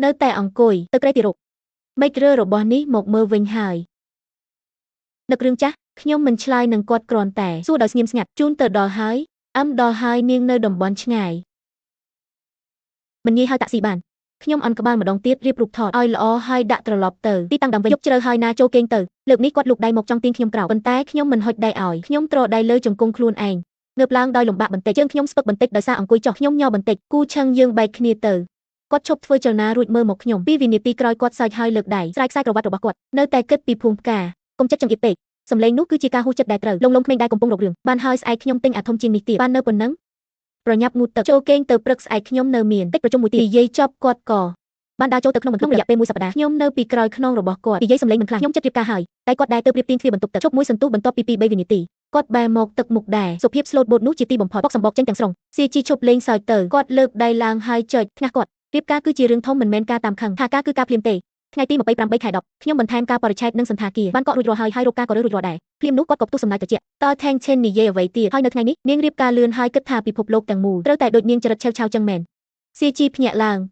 នៅតែអង្គុយទៅក្រេទីរកមិនរើរបស់នេះមកមើលវិញហើយនឹករឿងចាស់ខ្ញុំមិនឆ្លើយនឹងគាត់គ្រាន់តែសួរដោយស្ងៀមស្ងាត់ជូនទៅដល់ហើយអឹមដល់ហើយនាងនៅតំបន់ឆ្ងាយមិនងាយហៅតាក់ស៊ីបានខ្ញុំអន់ក្បាលម្ដងទៀតរៀបរូបថតឲ្យល្អហើយដាក់ត្រឡប់ទៅទីតាំងដើមវិញយប់ជ្រៅហើយណាចូលគេងទៅលើកនេះគាត់លូកដៃមកចង់ទាញខ្ញុំក្រោកប៉ុន្តែខ្ញុំមិនហុចដៃឲ្យខ្ញុំទ្រដៃលើជង្គង់ខ្លួនឯងងើបឡើងដោយលំបាកបន្តិចជើងខ្ញុំស្ពឹកបន្តិចដោយសារអង្គុយចុះខ្ញុំញ័របន្តិចគូឆឹងយើងបែកគ្នាទៅគាត់ឈប់ធ្វើចលនារួចមើលមកខ្ញុំពីវិនាទីក្រោយគាត់សើចហើយលើកដៃស្រាយខ្សែក្រវ៉ាត់របស់គាត់នៅតែគិតពីភូមិផ្កាកុំចិត្តចង្អៀតពេកសំឡេងនោះគឺជាការហួសចិត្តដែលត្រូវលងលងក្មេងដែលកំពុងរករឿងបានហើយស្អែកខ្ញុំទិញអាធំជាងនេះទៀតបាននៅប៉ុណ្ណឹងប្រញាប់ងូតទឹកចូលគេងទៅព្រឹកស្អែកខ្ញុំនៅមានកិច្ចប្រជុំមួយទៀតនិយាយចប់គាត់ក៏បានដើរចូលទៅក្នុងបន្ទប់រយៈពេលមួយសប្តាហ៍ខ្ញុំនៅពីក្រោយខ្នងរបស់គាត់និយាយសំឡេងមិនខ្លាំងខ្ញុំចិត្តរៀបការហើយតែគាត់ដែរទៅប្រៀបទៀងទ្វារបន្ទប់ទឹកឈប់មួយសន្ទុះបន្ទាប់ពី2 3វិនាទីគាត់បែរមកទឹកមុខដែរសុភាពស្លូតបូតនោះជាទីបំផុតបុកសម្បកចេញទាំងស្រុងស៊ីជីឈប់លេងសើចទៅគាត់លើកដៃឡើងហើយចុចថ្ងាសគាត់រៀបការគឺជារឿងធំមិនមែនការតាមខឹងថាការគឺការភ្លាមទេថ្ងៃទី28ខែ10ខ្ញុំបន្ថែមការបរិច្ឆេទនិងសន្តាគារបានកក់រួចរាល់ហើយហើយរោគការក៏រើរួចរាល់ដែរភ្លាមនោះគាត់ក៏ផ្ទុះសំណើចត្រជាក់តើថេងឈិននិយាយអ្វីទៀតហើយនៅថ្ងៃនេះនាងរៀបការលឿនហើយគិតថាពិភពលោកទាំងមូលត្រូវតែដូចនាងចរិតឆេវឆាវចឹងមែនស៊ីជីភ្ញាក់ឡើង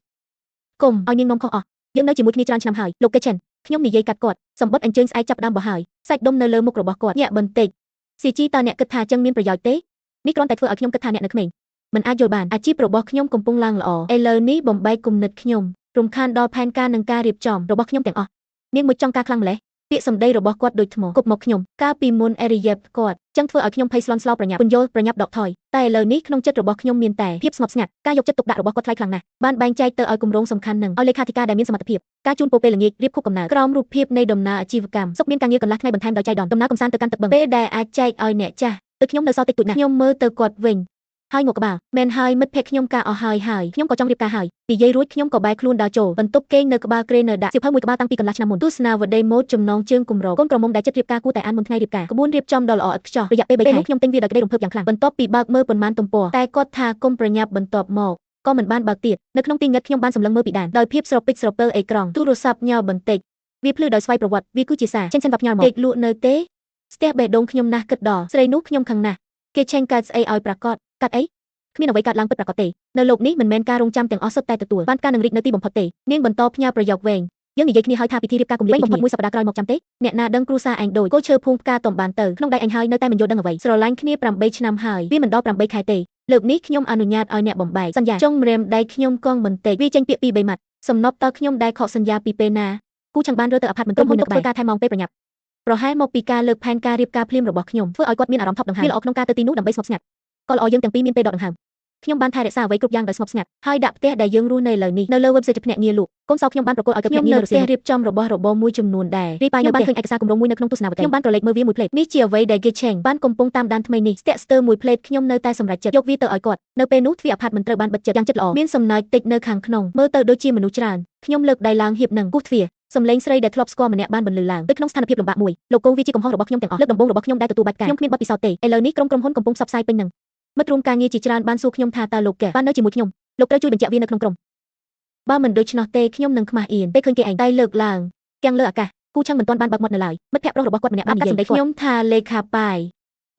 គុំឲ្យនាងនាំខុសអស់យើងនៅជាមួយគ្នាច្រើនឆ្នាំហើយលោកកេឆិនខ្ញុំនិយាយកាត់គាត់សម្បត្តិអញ្ជើញស្អែកចាប់ដើមបោះហើយសាច់ដុំនៅលើមុខរបស់គាត់ញាក់បន្តិចស៊ីជីតើអ្នកគិតថាចឹងមានប្រយោជន៍ទេនេះគ្រាន់តែធ្វើឲ្យខ្ញុំគិតថាអ្នកនៅក្មេងមិនអាចយល់បានអាជីពរបស់ខ្ញុំកំពុងឡើងល្អឥឡូវនេះបំបែកគំនិតខ្ញុំរំខានដល់ផែនការនិងការរៀបចំរបស់ខ្ញុំទាំងអស់នាងមួយចង់ការខ្លាំងម្ល៉េះពាក្យសម្ដីរបស់គាត់ដូចថ្មគប់មកខ្ញុំកាលពីមុនអេរីយ៉េបគាត់ចឹងធ្វើឲ្យខ្ញុំភ័យស្លន់ស្លោប្រញាប់ពន្យល់ប្រញាប់ដកថយតែឥឡូវនេះក្នុងចិត្តរបស់ខ្ញុំមានតែភាពស្ងប់ស្ងាត់ការយកចិត្តទុកដាក់របស់គាត់ថ្លៃខ្លាំងណាស់បានបែងចែកទៅឲ្យគម្រោងសំខាន់នឹងឲ្យលេខាធិការដែលមានសមត្ថភាពការជូនពរពេលល្ងាចរៀបខួបកំណើតក្រោមរូបភាពនៃដំណើរអាជីវកម្មសុខមានការងារកន្លះថ្ងៃបន្ថែមដោយចៃដន្យដំណើរកម្សាន្តទៅកាន់ទឹកបឹងពេលដែលអាចចែកឲ្យអ្នកចាស់ទៅខ្ញុំនៅសល់តិចតួចណាស់ខ្ញុំមើលទៅគាត់វិញហើយងក់ក្បាលមែនហើយមិត្តភក្តិខ្ញុំការអស់ហើយហើយខ្ញុំក៏ចង់រៀបការហើយនិយាយរួចខ្ញុំក៏បែរខ្លួនដើរចូលបន្ទប់គេងនៅក្បាលគ្រែនៅដាក់សៀវភៅមួយក្បាលតាំងពីកន្លះឆ្នាំមុនទស្សនាវដ្តីម៉ូដចំណងជើងគម្របកូនក្រមុំដែលចិត្តរៀបការគួរតែអានមុនថ្ងៃរៀបការក្បួនរៀបចំដ៏ល្អឥតខ្ចោះរយៈពេល3ខែខ្ញុំទិញវាដោយក្តីរំភើបយ៉ាងខ្លាំងបន្ទាប់ពីបើកមើលប៉ុន្មានទំព័រតែគាត់ថាគុំប្រញាប់បន្ទាប់មកក៏មិនបានបើកទៀតនៅក្នុងទីងឹតខ្ញុំបានសម្លឹងមើលពីដានដោយភាពស្រពេចស្រពិលអេក្រង់ទូរស័ព្ទញ័របន្តិចវាភ្លឺដោយស្វ័យប្រវត្តិវាគឺជាសារចេញសិនបាប់ញ័រមកពេកលក់នៅទេស្ទះបេះដូងខ្ញុំណាស់គិតដល់ស្រីនោះខ្ញុំខឹងណាស់គេឆេងកើតស្អីឲ្យប្រកាសកាត់អីគ្មានអ្វីកើតឡើងពិតប្រាកដទេនៅលោកនេះមិនមែនការរងចាំទាំងអស់សុទ្ធតែទទួលបានការនឹងរីកនៅទីបំផុតទេនាងបន្តផ្ញើប្រយោគវែងយើងនិយាយគ្នាហើយថាពិធីរៀបការគម្លាតបំផុតមួយសប្តាហ៍ក្រោយមកចាំទេអ្នកណាដឹងគ្រួសារឯងដូចគោឈើភូមិផ្កាតំបានទៅក្នុងដៃឯងហើយនៅតែមិនយល់ដឹងអ្វីស្រឡាញ់គ្នា8ឆ្នាំហើយវាមិនដល់8ខែទេលើកនេះខ្ញុំអនុញ្ញាតឲ្យអ្នកបំបែកសន្យាចុងម្រាមដៃខ្ញុំកងបន្តិចវាចេញពាក្យពីរបីម៉ាត់សំណប់តើខ្ញុំដែលខកសន្យាពីពេលណាគូឆាំងបានរើទៅអាផាតមិនក្រុមហ៊ុនទុកធ្វើការថែមម៉ោងពេលប្រញាប់ប្រហែលមកពីការលើកផែនការរៀបការភ្លាមរបស់ខ្ញុំធ្វើឲ្យគាត់មានអារម្មណ៍ថប់ដង្ហើមវាល្អក្នុងការទៅទីនោះដើម្បីស្ងប់ស្ងាត់ក៏ល្អយើងទាំងពីរមានពេលដកដង្ហើមខ្ញុំបានថែរក្សាអ្វីគ្រប់យ៉ាងដោយស្ងប់ស្ងាត់ហើយដាក់ផ្ទះដែលយើងរស់នៅឥឡូវនេះនៅលើ website ភ្នាក់ងារលក់កូនសោខ្ញុំបានប្រគល់ឲ្យទៅភ្នាក់ងារនៅផ្ទះរៀបចំរបស់របរមួយចំនួនដែររីប៉ាខ្ញុំបានឃើញឯកសារគម្រោងមួយនៅក្នុងទស្សនាវដ្តីខ្ញុំបានក្រឡេកមើលវាមួយភ្លែតនេះជាអ្វីដែលគេឆេងបានកំពុងតាមដានថ្មីនេះស្ទាក់ស្ទើរមួយភ្លែតខ្ញុំនៅតែសម្រេចចិត្តយកវាទៅឲ្យគាត់នៅពេលនោះទ្វារអាផាតមិនត្រូវបានបិទជិតយ៉ាងជិតល្អមានសំណើចតិចនៅខាងក្នុងមើលទៅដូចជាមនុស្សច្រើនខ្ញុំលើកដៃឡើងហៀបនឹងគោះទ្វារសំឡេងស្រីដែលធ្លាប់ស្គាល់ម្នាក់បានបន្លឺឡើងទៅក្នុងស្ថានភាពលំបាកមួយលោកកូវាជាកំហុសរបស់ខ្ញុំទាំងអស់លើកដំបូងរបស់ខ្ញុំដែលទទួលបាច់ការខ្ញុំគ្មានបទពិសោធន៍ទេឥឡូវនេះក្រុមហ៊ុនកំពុងផ្សព្វផ្សាយពេញនឹងមិត្តរួមការងារជាច្រើនបានសួរខ្ញុំថាតើលោកកែបាននៅជាមួយខ្ញុំលោកត្រូវជួយបញ្ជាក់វានៅក្នុងក្រុមបើមិនដូច្នោះទេខ្ញុំនឹងខ្មាស់អៀនពេលឃើញគេឯងតែលើកឡើងទាំងលើអាកាសគូឆឹងមិនទាន់បានបើកមាត់នៅឡើយមិត្តភក្តិប្រុសរបស់គាត់ម្នាក់បាននិយាយខ្ញុំថាលេខាប៉ាយ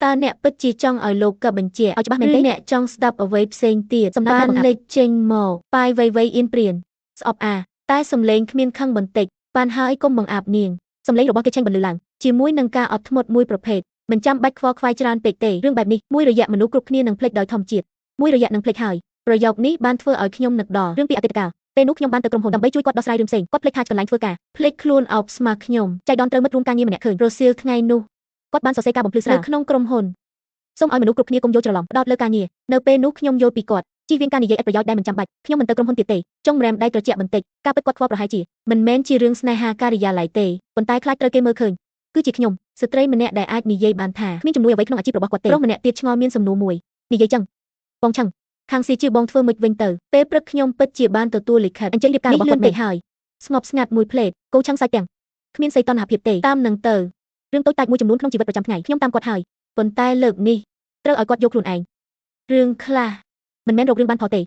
តើអ្នកពិតជាចង់ឲ្យលោកកបញ្ជាក់ឲ្យច្បាស់មែនទេអ្នកចង់ស្ដាប់អ្វីផ្សេងទៀតសម្រាប់បានលេចចេញមកប៉ាយវៃវៃអៀនព្រានស្អប់អាតែសំឡេងគ្មានខឹងបន្តិចបានហើយកុំបង្អាប់នាងសំឡេងរបស់គេឆេងបន្លឺឡើងជាមួយនឹងការអត់ធ្មត់មួយប្រភេទមិនចាំបាច់ខ្វល់ខ្វាយច្រើនពេកទេរឿងបែបនេះមួយរយៈមនុស្សគ្រប់គ្នានឹងភ្លេចដោយធម្មជាតិមួយរយៈនឹងភ្លេចហើយប្រយោគនេះបានធ្វើឲ្យខ្ញុំនឹកដល់រឿងពីអតីតកាលពេលនោះខ្ញុំបានទៅក្រុមហ៊ុនដើម្បីជួយគាត់ដោះស្រាយរឿងផ្សេងគាត់ភ្លេចថាកន្លែងធ្វើការភ្លេចខ្លួនអោបស្មាខ្ញុំចៃដន្យត្រូវមិត្តរួមការងារម្នាក់ឃើញរសៀលថ្ងៃនោះគាត់បានសរសេរការបំភ្លឺស្រាលនៅក្នុងក្រុមហ៊ុនសូមឲ្យមនុស្សគ្រប់គ្នាកុំយល់ច្រឡំផ្ដោតលើការងារនៅពេលនោះខ្ញុំយល់ពីគាត់ជៀសវាងការនិយាយឥតប្រយោជន៍ដែលមិនចាំបាច់ខ្ញុំមិនទៅក្រុមហ៊ុនទៀតទេចុងម្រាមដៃត្រជាក់បន្តិចការពិតគាត់ខ្វល់ប្រហែលជាមិនមែនជារឿងស្នេហាការិយាល័យទេប៉ុន្តែខ្លាចត្រូវគេមើលឃើញគឺជាខ្ញុំស្ត្រីម្នាក់ដែលអាចនិយាយបានថាគ្មានជំនួយអ្វីក្នុងអាជីពរបស់គាត់ទេប្រុសម្នាក់ទៀតឆ្ងល់មានសំណួរមួយនិយាយចឹងបងឆឹងខាងស៊ីជាបងធ្វើមិនវិញទៅពេលព្រឹកខ្ញុំពិតជាបានទទួលលិខិតអញ្ជើញរៀបការរបស់គាត់ពេកហើយស្ងប់ស្ងាត់មួយភ្លែតគោឆឹងសាច់ទាំងគ្មានសីតុណ្ហភាពទេតាមនឹងទៅរឿងតូចតាចមួយចំនួនក្នុងជីវិតប្រចាំថ្ងៃខ្ញុំតាមគាត់ហើយប៉ុន្តែលើកនេះត្រូវឲ្យគាត់យកខ្លួនឯងរឿងខ្លះមិនមែនរករឿងបានផលទេ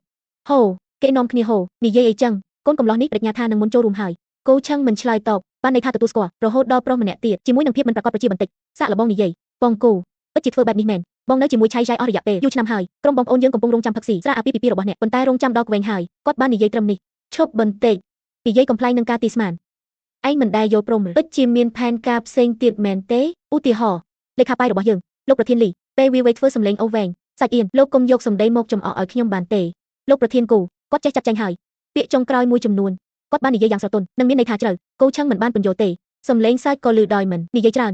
ហូគេនាំគ្នាហូនិយាយអីចឹងកូនកំឡោះនេះប្រាជ្ញាថានឹងមុនចូលរួមហើយគោឆឹងមិនឆ្លើយតបបានន័យថាទទួលស្គាល់រហូតដល់ប្រុសម្នាក់ទៀតជាមួយនឹងភាពមិនប្រកបប្រជាបន្តិចសាក់លបងនិយាយបងគូពិតជាធ្វើបែបនេះមែនបងនៅជាមួយឆៃយ៉ៃអស់រយៈពេលយូរឆ្នាំហើយក្រុមបងប្អូនយើងកំពុងរងចាំផឹកស៊ីស្រាអាពាហ៍ពិពាហ៍របស់អ្នកប៉ុន្តែរងចាំដល់ក្វែងហើយគាត់បាននិយាយត្រឹមនេះឈប់បន្តិច និយាយកំប្លែងនឹងការទីស្មានឯងមិនដែលយល់ព្រមពិតជាមានផែនការផ្សេងទៀតមែនទេឧទាហរណ៍លេខាប៉ាយរបស់យើងលោកប្រធានលីពេលវាវៃធ្វើសម្លេងអូវែងសាច់អៀនលោកកុំយកសម្ដីមកចំអកឲ្យខ្ញុំបានទេលោកប្រធានគូគាត់ចេះចាត់ចែងហើយពាក្យចុងក្រោយមួយចំនួនគាត់បាននិយាយយ៉ាងស្រទន់និងមានន័យថាជ្រៅគូឆឹងមិនបានពន្យល់ទេសំឡេងសើចក៏លឺដោយមិននិយាយច្រើន